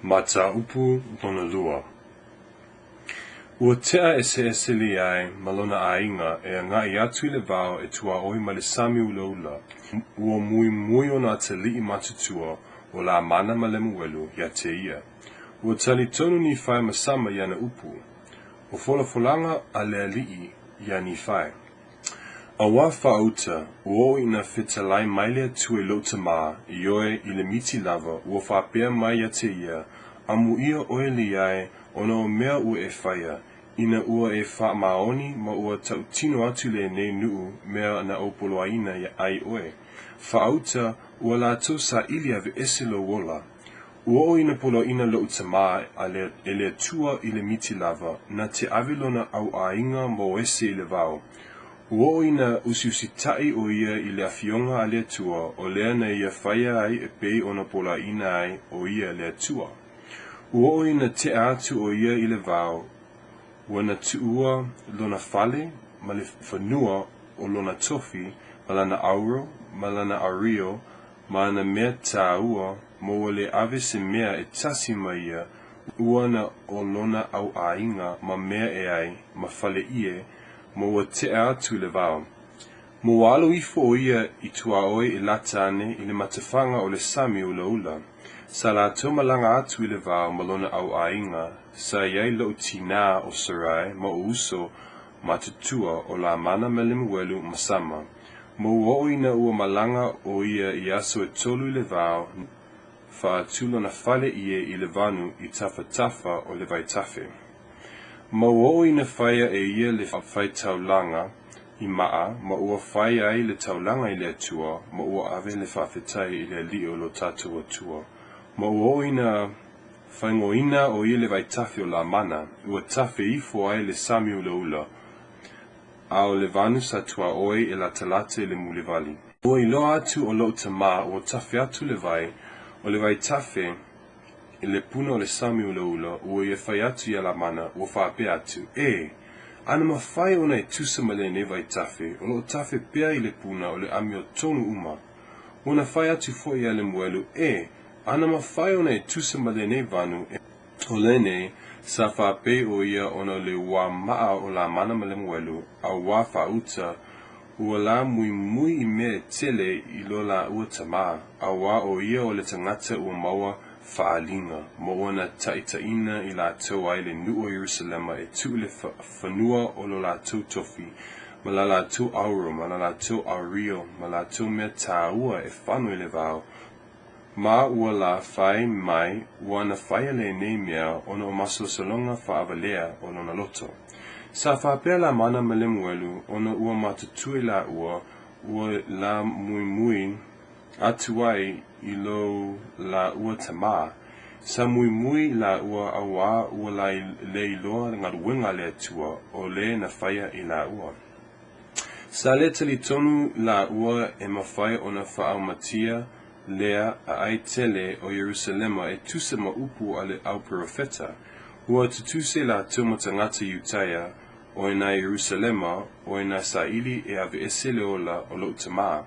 Mataupu lona lua. Ua tea eseese Leai ma lona aiga e agai atu i le vao e tuaoi ma le sami ulaula. Ua muimui ona atalii matutua o Lamana ma Lemuelu ia te ia. Ua talitonu Nifai ma Sama i ana upu. O folafolaga a le alii ia Nifai. Auā faauta, ua oo ina fetalai mai le Atua i lou tamā, ioe, i le miti lava, ua faapea mai ia te ia, Amuia oe Leai ona o mea ua e faia, ina ua e faamaoni ma ua tautino atu lenei nuu mea na ou poloaina ai oe. Faauta, ua latou saili aveese lou ola. Ua oo ina poloaina lou tamā a le, e le Atua i le miti lava, na te ave lona auaiga maoese i le vao. Ua oo ina usiusitaʻi o ia i le afioga a le Atua, o lea na ia faia ai e pei ona poloaina ai o ia le Atua. Ua oo ina tea atu o ia i le vao, ua na tuua lona fale ma le fanua o lona tofi ma lana auro ma lana aurio ma ana mea tāua ma ua le ave se mea e tasi ma ia ua na o lona auaiga ma mea e ai ma fale ie ma ua tea atu i le vao. Ma ua alo ifo o ia i tuaoi e lata ane i le matafaga o le sami ulaula. Sa latou malaga atu i le vao ma lona auaiga, sa i ai lou tinā o Sarai ma ou uso matutua o Lamana ma Lemuelu ma Sama. Ma ua oo ina ua malaga o ia i aso e tolu i le vao, faatu lona fale ie i le vanu i tafatafa o le vaitafe. Ma ua oo ina faia e ia le faitaulaga i maa, ma ua fai ai le taulaga i le Atua, ma ua ave le faafetai i le Alii o lo tatou Atua. Ma ua oo ina faigōina o ia le vaitafe o Lamana, ua tafe ifo ai le sami ulaula, a o le vanu sa tuaoi e latalata i le mulivali. Ua iloa atu o lou tamā ua tafe atu le vai, o le vaitafe i le puna o le sami ulaula, ua ia fai atu ia Lamana, ua faapea atu, E! Ana mafai ona e tusa ma lenei vaitafe, o loo tafe pea i le puna o le amiotonu uma. Ua na fai atu foi ia Lemuelu, E! Ana mafai ona e tusa ma lenei vanu, e. O lenei, sa faapei o ia ona o le ua maa o Lamana ma Lemuelu, a ua faauta, ua la muimui i mea e tele i lo laua tamā, auā o ia o le tagata ua maua faaaliga, ma ua na taitaina i latou ai le nuu o Ierusalema e tuu le fanua o lo latou tofi, ma la latou auro, ma la latou aurio, ma latou mea tāua e fano i le vao, Ma ua la fai mai ua na faia lenei mea ona o masalosaloga faavalea o lona loto. Sa faapea Lamana ma Lemuelu ona ua matutua i laua ua la muimui atu ai i lo laua tamā. Sa muimui i laua auā ua la le iloa galuega a le Atua o le na faia i laua. Sa le talitonu lāua e mafai ona faaumatia lea aai tele o Ierusalema e tusa ma upu a le au perofeta, ua tutuse latou ma tagata Iutaia o ina Ierusalema o ina saili e aveese le ola o lou tamā.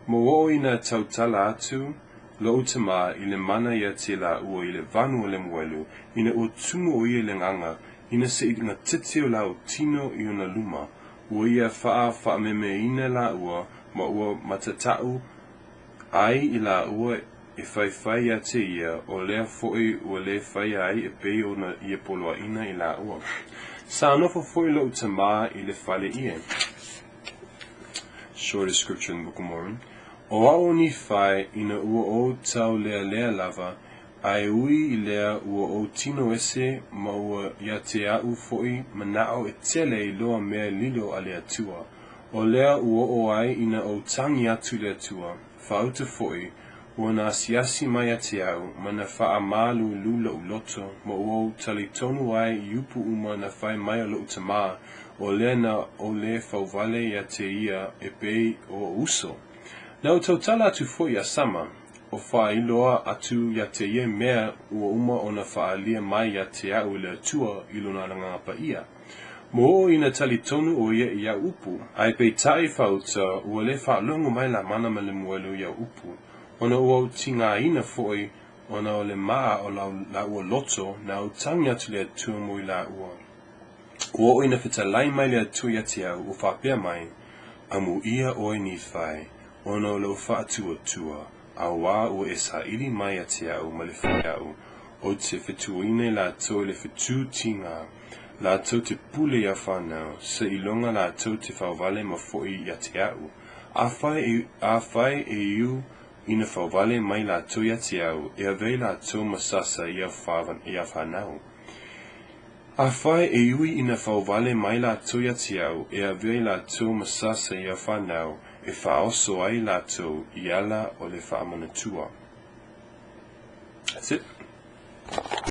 Ma ua oo ina tautala atu lou tamā i le mana ia te lāua i le vanu o Lemuelu, ina ua tumu o ia i le agaga, ina se i gatete o lau tino i ona luma, ua ia faafaamemēina lāua ma ua matataʻu ai i lāua e faifai ia te ia, o lea foi ua le faia ai e pei ona ia poloaina i lāua. Sa nofo foi lou tamā i le fale ie. Shortest scripture in the Book of Mormon. O au o Nifai, ina ua ou taulealea lava, A e ui i lea ua ou tino ese ma ua ia te aʻu foʻi manaʻo e tele i loa mea lilo a le Atua, o lea ua oo ai ina ou tagi atu i le Atua, faauta foʻi, ua na asiasi mai ia te aʻu, ma na faamālūlū loʻu loto, ma ua ou talitonu ai i upu uma na fai mai o loʻu tamā, o lea na ou le fauvale ia te ia e pei o oʻu uso. Na ou tautala atu foʻi ia Sama, o faailoa atu ia te ia mea ua uma ona faaalia mai ia te aʻu e le Atua i lona agaga paia. Ma oo ina talitonu o ia i au upu. Ae peitai faauta ua le faalogo mai Lamana ma Lemuelu i au upu, ona ua ou tigaina foi ona o le maʻa o lāua loto, na autagi atu le Atua mo i lāua. Ua oo ina fetalai mai le Atua ia te au, ua faapea mai, Amuia ʻoe Nifai, ona o lou faatuatua, auā ua e saili mai ia te au ma le fai aʻu, ou te fetuaina i latou i le fetū tigā, latou te pule i au whanau, seiloga latou te faovale ma foʻi ia te aʻu. Afai e, afai e iu ina faovale mai latou ia te au, e avea i latou ma sasa i au, i au whanau. Afai e ui ina faovale mai latou ia te au, e avea i latou ma sasa i au whanau, e faaoso ai latou i ala o le faamanatua. That's it.